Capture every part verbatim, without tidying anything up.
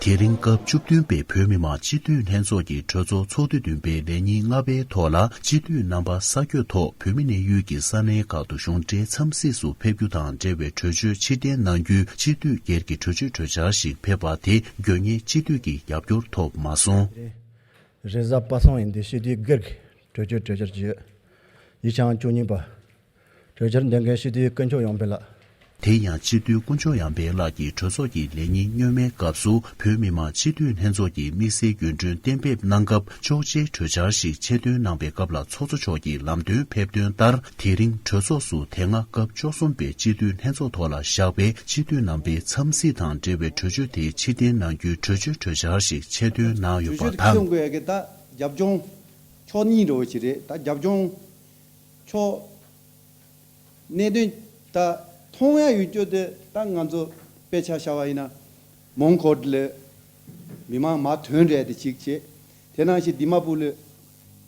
དེ་རིང་སྐབས་བཅུ་བདུན་པའི་བོད་མི་མང་སྤྱི་འཐུས་ལྷན་ཚོགས་ཀྱི་གྲོས་ཚོགས་ཚོགས་དུས་བདུན་པའི་ལས་ཉིན་ལྔ་པའི་ཐོག་ལ། སྤྱི་འཐུས་རྣམ་པ་གསར་བསྐོས་ཐོག་བོད་མི་གནས་ཡུལ་གྱི་ས་གནས་ཁག་ཏུ་གཞུང་འབྲེལ་འཚམས་གཟིགས་སུ་ཕེབས་རྒྱུ་དང་འབྲེལ་བའི་གྲོས་ཆོད་ཕྱིར་འཐེན་གནང་རྒྱུའི་སྤྱི་འཐུས་སྒེར་གྱི་གྲོས་ཆོད་གྲོས་འཆར་ཞིག་ཕེབས་པ་དེ་དགོས་ངེས་སྤྱི་འཐུས་ཀྱི་རྒྱབ་སྐྱོར་ཐོབ་མ་སོང་། རེས་གཟའ་པ་སངས་ཡིན་དུས་སྤྱི་འཐུས་སྒེར་གྱི་གྲོས་ཆོད་གྲོས་འཆར་ཅིག་ཡོད། ཡིག་ཆ་ཨང་བཅུ་གཉིས་པ། གྲོས་འཆར་འདོན་མཁན་སྤྱི་འཐུས་དཀོན་མཆོག་ཡོང་འཕེལ་ལགས། དེ་ཡང་སྤྱི་འཐུས་དཀོན་མཆོག་ཡོང་འཕེལ་ལགས་ཀྱིས་གྲོས་ཚོགས་ཀྱི་ལས་ཉིན་སྔོན་མའི་སྐབས་སུ་བོད་མི་མང་སྤྱི་འཐུས་ལྷན་ཚོགས་ཀྱི་དམིགས་བསལ་རྒྱུན་གྲོན་གཏན་འབེབས་གནང་སྐབས་ཅོག་ཆའི་གྲོས་འཆར་ཞིག་ཆེད་འདོན་གནང་པའི་སྐབས་ལ་ཚོགས་གཙོ་མཆོག་གིས་ལམ་སྟོན་ཕེབས་དོན་ལྟར། དེ་རིང་གྲོས་ཚོགས་སུ་དེ་སྔ་སྐབས་བཅུ་གསུམ་པའི་སྤྱི་འཐུས་ལྷན་ཚོགས་ཐོག་ལ་བཞག་པའི་སྤྱི་འཐུས་རྣམ་པའི་འཚམས་གཟིགས་དང་འབྲེལ་བའི་གྲོས་ཆོད་དེ་ཕྱིར་འཐེན་གནང་རྒྱུའི་གྲོས་ཆོད་གྲོས་འཆར་ཞིག་ཆེད་འདོན་གནང་ཡོད་པ་གྲོས་ཆོད་དེ་ཁྱོན་དང་། དགོས་ཡ་གི་ད་རྒྱབ་ལྗོངས་ཕྱོགས་གཉིས་འདྲ་བོ་ཅིག་རེད། ད་རྒྱབ་ལྗོངས་ཕྱོགས་གནད་དོན་ད་མཐོང་ཡ་ཡོད་རྒྱུ་དེ། ད་ང་ཚོ་དཔེ་ཆ་བཞག་པ་ཡིན་ན། མོན་གྷོ་ལ་མི་མང་མར་ཐོན་རེད་དེ་གཅིག་བྱས། དེ་ནང་བཞིན་དི་མ་པུར་ལ་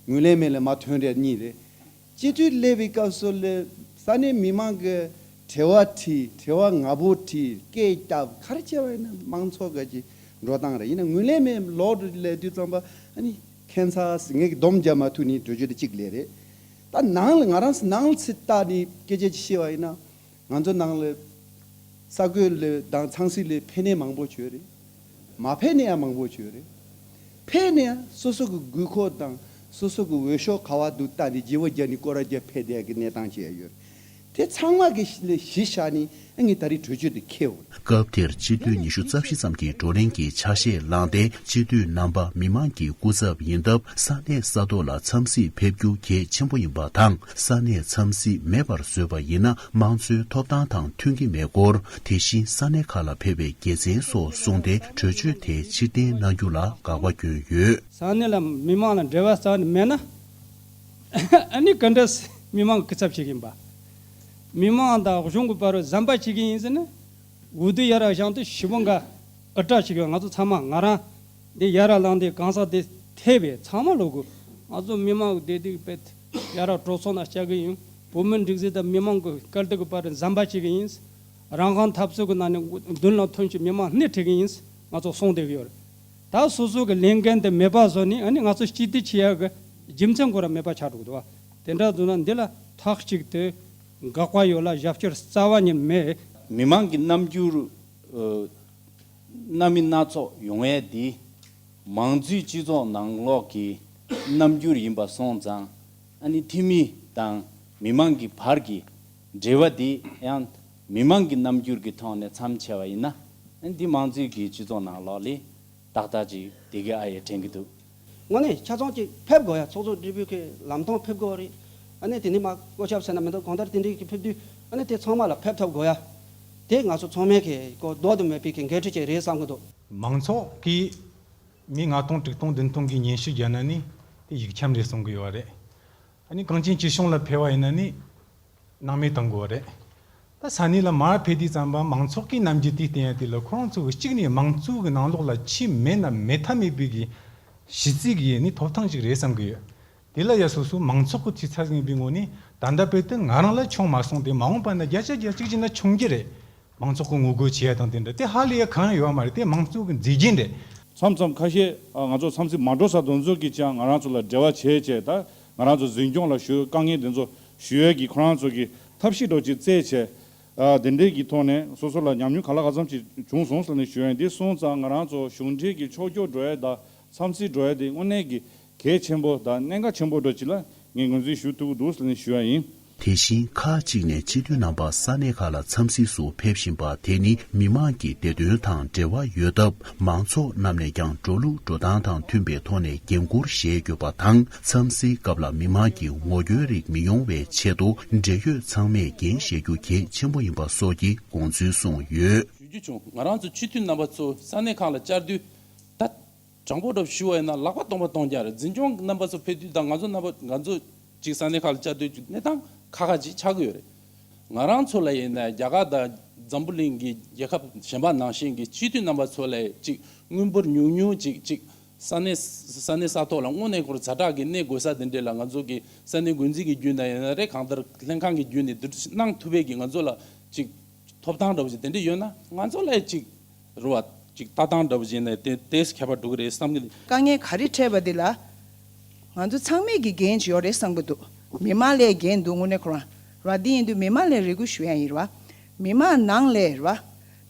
ངོས་ལེན་མེད་ལ་མར་ཐོན་རེད་གཉིས་རེད། སྤྱི་འཐུས་སླེབས་པའི་སྐབས་སུ་ལ་ས་གནས་མི་མང་གི་དྲི་བ་དྲིས། དྲི་བ་ང་པོ་དྲིས། སྐད་བཏབ། ག་རེ་བྱས་པ་ཡིན་ན་མང་ཚོགས་ག་ཅིག་འགྲོ་སྟངས་རེད། ཡིན་ན་ངོས་ལེན་མེད་ལོག་སླེབས་དུས་ཙམ་པ་ཨ་ནི་ཁྱད་མཚར་ངས་སྡོམ་རྒྱག་མ་ཐུབ་ནི་གྲོས་ཆོད་དེ་གཅིག་ལས་རེད། ད་ནང་ལ་ང་རང་ཚོ་ནང་ལ་ཚུར་ལྟ་ནས་སྐད་ཆ་ཅིག་བཤད་པ་ཡིན་ན། ང་ཚོ་ནང་ལ་གསར་འགོད་ལ་དང་འཚམས་གཟིགས་ལ་ཕེབས་མཁན་མང་པོ་བྱོས་རེད། མ་ཕེབས་མཁན་ཡང་མང་པོ་བྱོས་རེད། ཕེབས་མཁན་ཡང་སོ་སོ་གི་དགོས་མཁོ་དང་སོ་སོ་གི་འོས་ཤོག་ག་བ་འདུག་ལྟ་ནས་བརྗེ་བོ་རྒྱག་ནས་སྐོར་ར་རྒྱག་ཕེབས་བསྡད་ཀྱི་གནས་སྟངས་ཅིག་ཡང་ཡོད་རེད། དེ་ཚང་མ་གི་ལ་གཞི་བཞག་ནས་ངས་ད་རེས་གྲོས་ཆོད་དེ་འཁྱེར་ཡོང་། སྐབས་དེར་སྤྱི་འཐུས་ཉི་ཤུ་རྩ་བཞི་ཙམ་གྱིས་བགྲོ་གླེང་གི་ཆ་ཤས་བླངས་ཏེ། སྤྱི་འཐུས་རྣམ་པ་མི་མང་གི་སྐུ་ཚབ་ཡིན་སྟབས། ས་གནས་ས་ཐོག་ལ་འཚམས་གཟིགས་ཕེབས་རྒྱུ་གལ་ཆེན་པོ་ཡིན་པ་དང་། ས་གནས་འཚམས་གཟིགས་མེད་པར་བཟོས་པ་ཡིན་ན། དམངས་གཙོའི་ཐོབ་ཐང་དང་མཐུན་གྱི་མེད་སྐོར། དེ་བཞིན་ས་གནས་ཁག་ལ་ཕེབས་པའི་དགེ་མཚན་སོགས་གསུངས་ཏེ། གྲོས་ཆོད་དེ་ཕྱིར་འཐེན་གནང་རྒྱུ་ལ་དགག་པ་བསྐྱོན་ཡོད། ས་གནས་ལ་མི་མང་ལ་འབྲེལ་བ་རྩ་བ་ནས་མེད་ན། ཨ་ནི་ག་འདྲ་མི་མང་གི་སྐུ་ཚབ་བྱེད་ཀྱི་ཡིན་པ། མི་མང་དང་གཞུང་གི་བར་ཟམ་པ་བྱེད་ཀྱི་ཡིན་ཟེར་ན། འོས་བསྡུ་ཡར་བཞེངས་དུས་ཞི་བོ་འགའ་ཨུ་ཏྲ་བྱེད་ཀྱི་ཡོད། ང་ཚོ་ཚང་མ་ང་རང་འདི་ཡར་ལངས་ཏེ་གང་ཟག་དེ་ཐེ་བའི་ཚང་མ་ལོ་གུ། ང་ཚོ་མི་མང་གི་བདེ་སྡུག་དཔེ་ཡར་གྲོས་ཚོགས་ནང་བཅར་གྱི་ཡིན། བོད་མི་སྒྲིག་འཛུགས་དང་མི་མང་གི་བཀའ་བསྡུར་གྱི་བར་ཟམ་པ་བྱེད་ཀྱི་ཡིན། རང་དབང་འཐབ་རྩོད་ཀྱི་ནང་ནས་མདུན་ལ་ཐོན་ཕྱིན་མི་མང་སྣེ་ཁྲིད་ཀྱི་ཡིན། ང་ཚོ་གསུངས་བསྡད་ཀྱི་ཡོད་རེད། ད་སོ་སོ་གི་ལས་འགན་དེ་མེད་པ་བཟོ་ནས་ཨ་ནི་ང་ཚོ་སྤྱི་འཐུས་བྱེད་ཡག་གི་རྒྱུ་མཚན་ཁོ་རང་མེད་པ་ཆགས་འགྲོ་གི་འདུག་བ། དེ་འདྲ་བཟོ་ན་འདི་ལ་མཐའ་གཅིག་ཏུ་དགག་པ་ཡོད་ལ་རྒྱབ་སྐྱོར་རྩ་བ་ཉིད་མེད། མི་མང་གི་རྣམ་འགྱུར་ཨ་སྣ་མིན་སྣ་ཚོགས་ཡོང་ཡས་འདི་མང་གཙོའི་སྤྱི་ཚོགས་ནང་ལོགས་ཀྱི་རྣམ་འགྱུར་ཡིན་པ་སོང་ཙང་། ཨ་ནི་འཐུས་མི་དང་མི་མང་གི་བར་གྱི་འབྲེལ་བ་འདི་ཡང་མི་མང་གི་རྣམ་འགྱུར་གྱི་ཐོག་ནས་མཚམས་ཆད་པ་ཡིན་ན། ཨ་ནི་འདི་མང་གཙོའི་གི་སྤྱི་ཚོགས་ནང་ལོགས་ལ་ཏག་ཏག་ཅིག་དེ་གའི་ཨ་ཡེ་དྲན་གྱི་འདུག། དངོས་གནས་ཆ་ཚང་ཅིག་ཕེབས་དགོས་ཡ། ཚོགས་གཙོ་སྦྲེལ་པོའི་གི་ལམ་སྟོན་ཕེབས་དགོས་རེད། ཨ་ནི་དེ་ནས་མ་བཀོད་ཁྱབ་ཟེར་ན་མི་འདུག། གང་ལྟར་དེ་འདྲའི་གི་ཕེབས་དུས་ཨ་ནི་དེ་ཚང་མ་ལ་ཕེབས་ཐུབ་དགོས་ཡ། དེ་ང་ཚོ་ཚང་མས་གི་གོ་ལྡོག་ཏུ་མེད་པའི་གི་འགན་འཁྲི་ཅིག་རེད་བསམ་གི་འདུག། མང་ཚོགས་ཀྱིས་མི་ལྔ་སྟོང་དྲུག་སྟོང་བདུན་སྟོང་གི་སྙན་ཞུ་བརྒྱབ་ན་ནི་དེ་ཡིག་ཆ་རེད་གསུང་གི་ཡོད་རེད། ཨ་ནི་གངས་ཅན་སྐྱིད་གཤོངས་ལ་ཕེབས་པ་ཡིན་ན་ནི་སྣང་མེད་བཏང་དགོས་པ་རེད། ད་ས་གནས་ལ་མར་ཕེབས་དུས་ཙམ་པ་མང་ཚོགས་ཀྱི་རྣམ་འགྱུར་དེ་བསྟན་ཡ་དེ་ལ་ཁོ་རང་ཚོ་གི་གཅིག་ནས་མང་གཙོ་གི་ནང་ལོགས་ལ་ཕྱིན་མེད་ན་མེད་ཐབས་མེད་པའི་གི་གཞི་རྩའི་གི་ནི་ཐོབ་ཐང་ཞིག་རེད་བསམ་གི་ཡོད། དེ་ལ་ཡ་སོ་སོ་མང་ཚོགས་ཀྱི་ཚིག་ཚ་ཟིན་པའི་ངོ་ནས་ད་ལྟ་བར་དུ་ང་རང་ལ་བྱུང་མ་སོང་སྟེ། མ་འོངས་པ་ན་བརྒྱ་ཆ་བརྒྱ་གཅིག་བྱས་ན་བྱུང་གི་རེད། མང་ཚོགས་ཀྱི་ངོ་རྒོལ་བྱེད་ཡ་དང་དེ་འདྲ་དེ་ཧ་ལས་ཡ་གང་ཡང་ཡོད་མ་རེད། དེ་མང་གཙོ་གི་མཛེས་རྒྱན་རེད། མཚམས་མཚམས་ཁ་ཤས་ཨ་ང་ཚོ་འཚམས་གཟིགས་མ་འགྲོ་ས་དེ་ཚོ་གིས་ཀྱང་ང་རང་ཚོ་ལ་འབྲེལ་བ་བྱས་བྱས། ད་ང་རང་ཚོ་འཛིན་སྐྱོང་ལ་ཞུ་དཀའ་ངལ་དེ་ཚོ་ཞུ་ཡས་ཀྱི་ཁོ་རང་ཚོ་གི་ཐབས་ཤེས་འདྲ་ཅིག་བཙལ་བྱས། ཨ་དེ་འདྲས་ཀྱི་ཐོག་ནས་སོ་སོ་ལ་ཉམས་མྱོང་ག་ལ་ག་ཙམ་ཅིག་བྱུང་སོང་ཟེར་ནས་ཞུ་ཡས་ཡིན། འདི་སོང་ཙང་ང་རང་ཚོ་གཞུང་འབྲེལ་གྱི་ཕྱོགས་སྐྱོར་འགྲོ་ཡས་དང་འཚམས་གཟིགས་འགྲོ་ཡས་དེ་དངོས་གནས་ཀྱི་གལ་ཆེན་པོ་དང་གནད་འགག་ཆེན་པོ་འདྲ་ཅིག་ལ་ངས་ངོས་འཛིན་ཞུ་ཐུབ་ཀྱི་འདུག་ཟེར་ནས་ཞུ་ཡ་ཡིན། དེ་བཞིན་ཁག་ཅིག་ནས་སྤྱི་འཐུས་རྣམ་པ་ས་གནས་ཁག་ལ་འཚམས་གཟིགས་སུ་ཕེབས་བཞིན་པ་དེ་ནི་མི་མང་གི་བདེ་དོན་དང་འབྲེལ་བ་ཡོད་སྟབས། མང་ཚོགས་རྣམས་ནས་ཀྱང་འགྲོ་ལུགས་འགྲོ་སྟངས་དང་མཐུན་པའི་ཐོག་ནས་འགན་འཁུར་བཞེས་དགོས་པ་དང་། འཚམས་གཟིགས་སྐབས་ལ་མི་མང་གི་ངོ་སྐྱོན་རིགས་མི་ཡོང་བའི་ཆེད་དུ། འབྲེལ་ཡོད་ཚང་མས་འགན་བཞེས་རྒྱུ་གལ་ཆེན་པོ་ཡིན་པ་སོགས་ཀྱི་དགོངས་ཚུལ་གསུངས་ཡོད། ཞུ་རྒྱུ་བྱུང་། ང་རང་ཚོ་སྤྱི་འཐུས་རྣམ་པ་ཚོ་ས་གནས་ཁག་ལ་བཅར་དུས་ད། དྲང་པོ་འདྲ་ཞུ་བ་ཡིན་ན་ལག་པ་སྟོང་པ་སྟོང་རྐྱང་རེད། འཛིན་སྐྱོང་རྣམ་པ་ཚོ་ཕེབས་དུས་དང་ང་ཚོ་རྣམ་པ་ང་ཚོ་གཅིག་ས་གནས་ཁག་ལ་བཅར་དུས་གནས་སྟངས་ཁག་ཁག་ཅིག་ཆགས་ཀྱི་ཡོད་རེད། ང་རང་ཚོ་ལ་ཡིན་ན་རྒྱ་གར་དང་འཛམ་བུ་གླིང་གི་རྒྱལ་ཁབ་གཞན་པ་ནང་བཞིན་གྱི་སྤྱི་འཐུས་རྣམ་པ་ཚོ་ལ་ཅིག་དངུལ་འབོར་ཉུང་ཉུང་ཅིག་ཅིག་ས་གནས་ས་གནས་ས་ཐོག་ལ་དངོས་གནས་ཁོ་རང་ཛ་དྲག་གི་གནས་དགོས་ས་དེ་འདྲས་ལ་ང་ཚོ་གི་ས་གནས་འགོ་འཛིན་གྱི་བརྒྱུད་ནས་ཡིན་ན་རེད། གང་ལྟར་ལྷན་ཁང་གི་བརྒྱུད་ནས་བསྡུ་སྒྲིག་གནང་ཐུབ་པའི་གི་ང་ཚོ་ལ་ཅིག་ཐོབ་ཐང་འདྲ་བོ་ཅིག་དེ་འདྲས་ཡོད་ན་ང་ཚོ་ལ་ཅིག་རེད་བ། ཅིག་ལྟ་སྟངས་འདྲ་བོ་བྱས་ནས་དེ་དེས་ཁྱད་པར་འགྲོ་གི་རེད་བསམ་གི་འདུག་དཀའ་ངལ་ག་རེ་འཕྲད་པ་འདི་ལ། ང་ཚོ་ཚང་མས་ཀྱི་འགན་ཅིག་ཡོད་རེད་བསམ་གི་འདུག་མི་མང་ལའི་འགན་འདུག་དངོས་གནས་ཁོ་རང་ར། འདི་ཡིན་དུས་མི་མང་ལའི་རེ་སྐུལ་ཞུ་ཡ་ཡིན་ར། མི་མང་ནང་ལའི་ར།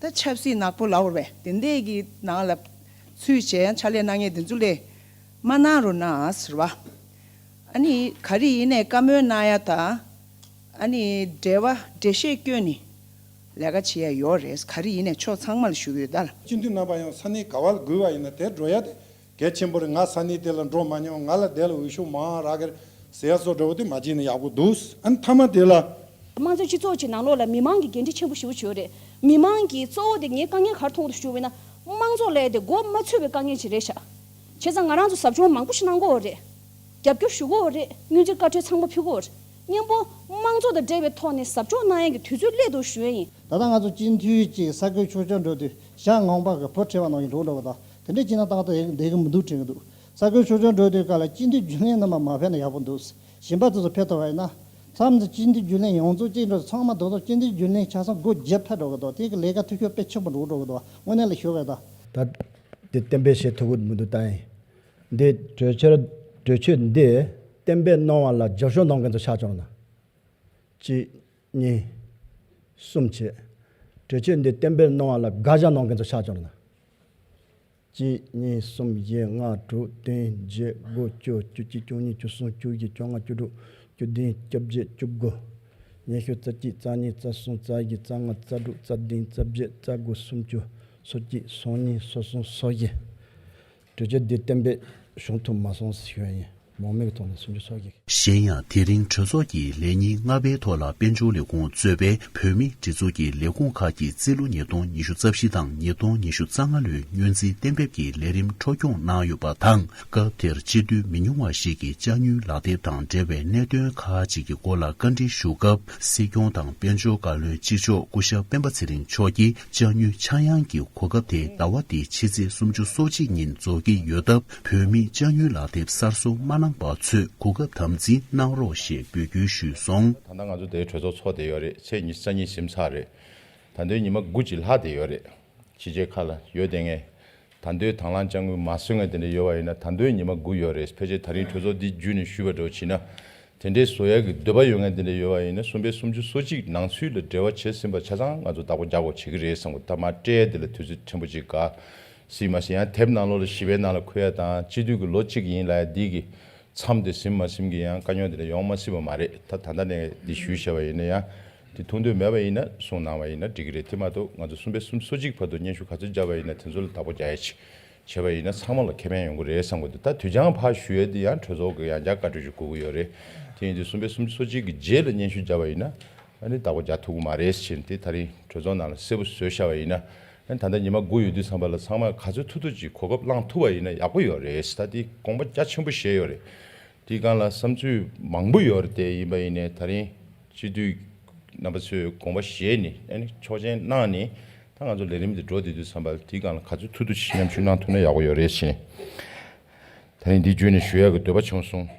ད་ཆབ་སྲིད་ནག་པོ་ལབ་དགོས་རེད་པས། དེ་འདྲས་ཀྱི་ནང་ལ་ཚུད་བྱས་ཡང་ཕྱག་ལས་གནང་མཁན་དེ་ཚོ་ལའི་མ་གནང་རོགས་གནང་ཟེར་བ། ཨ་ནི་ག་རེ་ཡིན་ནའི་བཀའ་མོལ་གནང་ཡ་དང་། ཨ་ནི་འབྲེལ་བ་འགྲེལ་བཤད་བསྐྱོན་ནི་ལས་ཀ་བྱེད་ཡ་ཡོད་རེད། ག་རེ་ཡིན་ནའི་ཕྱོགས་ཚང་མ་ལ་ཞུ་གི་ཡོད་ད་ལ། སྤྱི་འཐུས་རྣམ་པ་ཡང་ས་གནས་ག་བ་ལ་དགོས་པ་ཡིན་ན་དེར་འགྲོ་ཡ་དེ་གལ་ཆེན་པོ་རེད། ང་ས་གནས་དེ་ལ་འགྲོ་མ་མྱོང་། ང་ལ་དེ་ལ་འོས་ཤོག་མང་རག་གི་རེད་ཟེར་ཡ་སོགས་འདྲ་བོ་དེ་མ་བྱས་ན་ཡག་པོ་འདུག་ཨ་ནི་མཐའ་མ་དེ་ལ། དམངས་གཙོའི་སྤྱི་ཚོགས་ཀྱི་ནང་ལོགས་ལ་མི་མང་གི་འགན་འཁྲི་ཆེན་པོ་ཞེ་པོ་ཅིག་ཡོད་རེད། མི་མང་གི་གཙོ་བོ་དེ་ངས་དཀའ་ངལ་ག་རེ་མཐོང་འདུག་ཞུ་བས་ན། དམངས་གཙོ་ལས་དེ་མགོ་མ་ཚོས་པའི་དཀའ་ངལ་ཅིག་རེད་ཤག་བྱས་ཙང་ང་རང་ཚོ་ཟབ་སྦྱོང་མང་པོ་ཞིག་གནང་དགོས་རེད། རྒྱབ་སྐྱོར་ཞུ་དགོས་རེད། སྔོན་རྩིས་བཀའ་འཁྲོལ་ཚང་མ་ཕུལ་དགོས་རེད། མཉམ་པོ་དམངས་གཙོ་དང་འབྲེལ་བའི་ཐོག་ནས་ཟབ་སྦྱོང་གནང་ཡས་ཀྱི་དུས་ཚོད་སླེབས་འདུག་ཞུ་ཡས་ཡིན། ད་ལྟ་ང་ཚོ་སྤྱི་འཐུས་ཀྱི་ས་ཁུལ་ཆོས་སྐྱོང་འགྲོ་དུས་ཞྭ་ངོམ་པ་གི་བུ་ཁྲིད་པ་ནང་བཞིན་འགྲོ་འགྲོ་གི་འདུག་དེ་འདྲས་བྱས་ན་ཏག་ཏག་བསྡད་ཀྱི་མི་འདུག་དྲན་གྱི་འདུག་ས་ཁུལ་ཆོས་སྐྱོང་འགྲོ་དུས་སྐབས་ལ་སྤྱི་འཐུས་རྒྱུན་ལས་རྣམ་པ་མ་ཕེབས་ན་ཡག་པོ་འདུག་གཞན་པ་དེ་ཚོ་ཕེབས་ཐུབ་པ་ཡིན་ན། མཚམས་འདི་སྤྱི་འཐུས་རྒྱུན་ལས་ཡོངས་རྫོགས་བཅས་འགྲོ་ཚང་མ་རྡོག་རྡོག་སྤྱི་འཐུས་རྒྱུན་ལས་ཆ་ཚང་སྒོ་བརྒྱབ་ཕེབས་འགྲོ་གི་འདུག་དེ་གི་ལས་ཀ་འཐུས་ཤོར་དཔེ་ཆེན་པོ་འགྲོ་འགྲོ་གི་འདུག་དངོས་གནས་ལ་ཞུ་དགོས་ད། ད་འདི་གཏན་འབེབས་བྱེད་ཐུབ་ཀྱི་མི་འདུག་ད་ཡིན། འདི་གྲོས་ཆོད་གྲོས་ཆོད་འདི་གཏན་འབེབས་གནང་བ་ལ་རྒྱབ་སྐྱོར་གནང་མཁན་ཚོ་ཕྱག་བཅར་ན། གཅིག་གཉིས། གསུམ་བྱས། གྲོས་ཆོད་འདི་གཏན་འབེབས་གནང་བ་ལ་དགག་བཞག་གནང་མཁན་ཚོ་ཕྱག་བཅར་ན། གཅིག་གཉིས། གསུམ། བཞི། ལྔ། དྲུག་བདུན། བརྒྱད། དགུ། བཅུ། བཅུ་གཅིག་བཅུ་གཉིས། བཅུ་གསུམ། བཅུ་བཞི། བཅོ་ལྔ། བཅུ་དྲུག་བཅུ་བདུན། བཅོ་བརྒྱད། བཅུ་དགུ་ཉི་ཤུ། རྩ་གཅིག་རྩ་གཉིས། རྩ་གསུམ། རྩ་བཞི། རྩ་ལྔ། རྩ་དྲུག་རྩ་བདུན། རྩ་བརྒྱད། རྩ་དགུ་སུམ་ཅུ། སོ་གཅིག་སོ་གཉིས། སོ་གསུམ། སོ་བཞི། གྲོས་ཆོད་འདི་གཏན་འབེབས་བྱུང་ཐུབ་མ་སོང་ཞུ་ཡ་ཡིན། མང་མོས་ཀྱི་ཐོག་ནས་སུམ་ཅུ་སོ་བཞི། གཞན་ཡང་དེ་རིང་གྲོས་ཚོགས་ཀྱི་ལས་ཉིན་ལྔ་པའི་ཐོག་ལ་དཔལ་འབྱོར་ལས་ཁུངས་གཙོས་པའི་བོད་མིའི་སྒྲིག་འཛུགས་ཀྱི་ལས་ཁུངས་ཁག་གིས་རྩིས་ལོ་ཉིས་སྟོང་ཉི་ཤུ་རྩ་བཞི་དང་ཉིས་སྟོང་ཉི་ཤུ་རྩ་ལྔ་ལོའི་སྔོན་རྩིས་གཏན་འབེབས་ཀྱི་ལས་རིམ་འཕྲོ་སྐྱོང་གནང་ཡོད་པ་དང་། སྐབས་དེར་སྤྱི་འཐུས་མི་ཉུང་བ་ཞིག་གིས་ཅ་དངོས་ལག་དེབ་དང་འབྲེལ་བའི་གནད་དོན་ཁག་ཅིག་གི་སྐོར་ལ་བཀའ་འདྲི་ཞུ་སྐབས། སྲིད་སྐྱོང་དང་དཔལ་འབྱོར་བཀའ་བློན་གཅིག་ལྕོགས་སྐུ་ཞབས་སྤེན་པ་ཚེ་རིང་མཆོག་གིས་ཅ་དངོས་ཆག་ཡང་གི་གོ་སྐབས་དེ་ཟླ་བ་འདིའི་ཕྱི་ཚེས་སོ་གཅིག་ཉིན་རྫོགས་ཀྱི་ཡོད་སྟབས། བོད་མིས་ཅ་དངོས་ལག་དེབ་གསར་བཟོ་མ་གནང་བ་ཚོས་གོ་སྐབས་དམ་འཛིན་གནང་རོགས་ཞེས་འབོད་སྐུལ་ཞུས་སོང་། ད་ལྟ་ང་ཚོ་དེའི་གྲོས་ཚོགས་ཚོགས་བསྡད་ཡོད་རེད། ཚེས་ཉི་ཤུ་རྩ་གཉིས་ཟིན་ཚར་རེད། ད་ལྟའི་ཉི་མ་དགུ་ཅིག་ལྷག་བསྡད་ཡོད་རེད། ཕྱི་རྒྱལ་ཁག་ལ་ཡོད་བསྡད་མཁན། ད་དུང་དང་བླངས་ཅ་དངོས་མ་བཟོས་མཁན་དེ་འདྲ་ཡོད་པ་ཡིན་ན། ད་དུང་ཉི་མ་དགུ་ཡོད་རེད། ཕལ་ཆེར་ད་རིང་གྲོས་ཚོགས་འདི་བརྒྱུད་ནས་ཞུས་པ་འདྲ་བོ་བྱས་ན། དེ་འདྲའི་བཟོ་ཡག་གི་འདོད་པ་ཡོད་མཁན་དེ་འདྲ་ཡོད་པ་ཡིན་ན། གསུམ་པའི་སུམ་ཅུ་སོ་གཅིག་ནང་ཚུད་ལ་འབྲེལ་བ་བྱས་ཟིན་པ་ཆ་ཚང་ང་ཚོ་བདག་པོ་རྒྱག་དགོས་བྱེད་ཀྱི་རེད་བསམ་གི། ད་མར་སྤྲད་ཡ་དེ་ལ་དུས་ཚོད་ཕྲན་བུ་ཅིག་འགོར་སྲིད་མ་ཟིན། ཡང་དེབ་ནང་ལོགས་ལ་ཞིབ་པའི་ནང་ལ་འཁོད་ཡ་དང་། སྤྱི་འཐུས་ཀྱི་ལོ་གཅིག་ཡིན་ལབ་ཡ་འདི་གི་མཚམས་དེ་ཟིན་མ་ཟིན་གྱི་ཡང་དཀའ་རྙོག་དེ་འདྲ་ཡོང་མ་སྲིད་པ་མ་རེད། ད་ད་ལྟ་ནས་འདི་ཞུས་བཞག་པ་ཡིན་ན་ཡང་། དེ་མཐོང་འདོད་མེད་པ་ཡིན་ན་གསུང་གནང་བ་ཡིན་ན་འགྲིག་གི་རེད། དེ་མ་གཏོགས་ང་ཚོ་གསུམ་པའི་སུམ་ཅུ་སོ་གཅིག་བར་དུ་སྙན་ཞུ་ག་ཚོད་བརྒྱབ་པ་ཡིན་ན་དེ་ཚོ་ལ་བདག་པོ་རྒྱག་ཡ་ཅིག་བྱས་པ་ཡིན་ན་ཚང་མ་ལ་ཁེ་ཕན་ཡོང་གི་རེད་བསམ་གི་འདུག་ད་དུས་འགྱངས་ཕར་ཞུ་ཡ་དེ་ཡང་གྲོས་ཚོགས་ཀྱི་ཡང་བསྐྱར་བཀའ་འཁྲོལ་ཞིག་དགོས་ཀྱི་ཡོད་རེད། དེ་ཡིན་དུས་གསུམ་པའི་སུམ་ཅུ་སོ་གཅིག་གི་རྗེས་ལ་སྙན་ཞུ་བརྒྱབ་པ་ཡིན་ན། ཨ་ནི་བདག་པོ་རྒྱག་ཐུབ་ཀྱི་མ་རེད་ཟེར་དེ་ད་རིང་གྲོས་ཚོགས་ནང་ལ་གསལ་པོ་བཟོས་བཞག་པ་ཡིན་ན། ཨ་ནི་ད་ལྟ་ཉི་མ་དགུ་ཡོད་དུས་ཙམ་པ་ལ་ཚང་མ་ག་ཚོད་ཐུབ་ཐུབ་ཅིག་གོ་སྐབས་བླངས་ཐུབ་པ་ཡིན་ན་ཡག་པོ་ཡོད་རེད། ད་དེ་དགོངས་པ་རྒྱ་ཆེན་པོ་བཞེས་ཡོད་རེད། དེའི་སྒང་ལ་བསམ་ཚུལ་མང་པོ་ཡོད་རེད། དེ་ཡིན་པ་ཡིན་ནའི་ད་རིང་སྤྱི་འཐུས་རྣམ་པ་ཚོས་དགོངས་པ་བཞེས་ནས། ཨ་ནི་ཆོག་མཆན་གནང་ནས། ད་ང་ཚོ་ལས་རིམ་འདི་འགྲོ་བསྡད་དུས་ཙམ་པ་ལ་དེའི་སྒང་ལ་ག་ཚོད་ཐུབ་ཐུབ་ཅིག་མཉམ་ཞུགས་གནང་ཐུབ་ན་ཡག་པོ་ཡོད་རེད་ཟེར། ད་རིང་འདི་བརྒྱུད་ནས་ཞུ་ཡག་གི་འདོད་པ་བྱུང་སོང་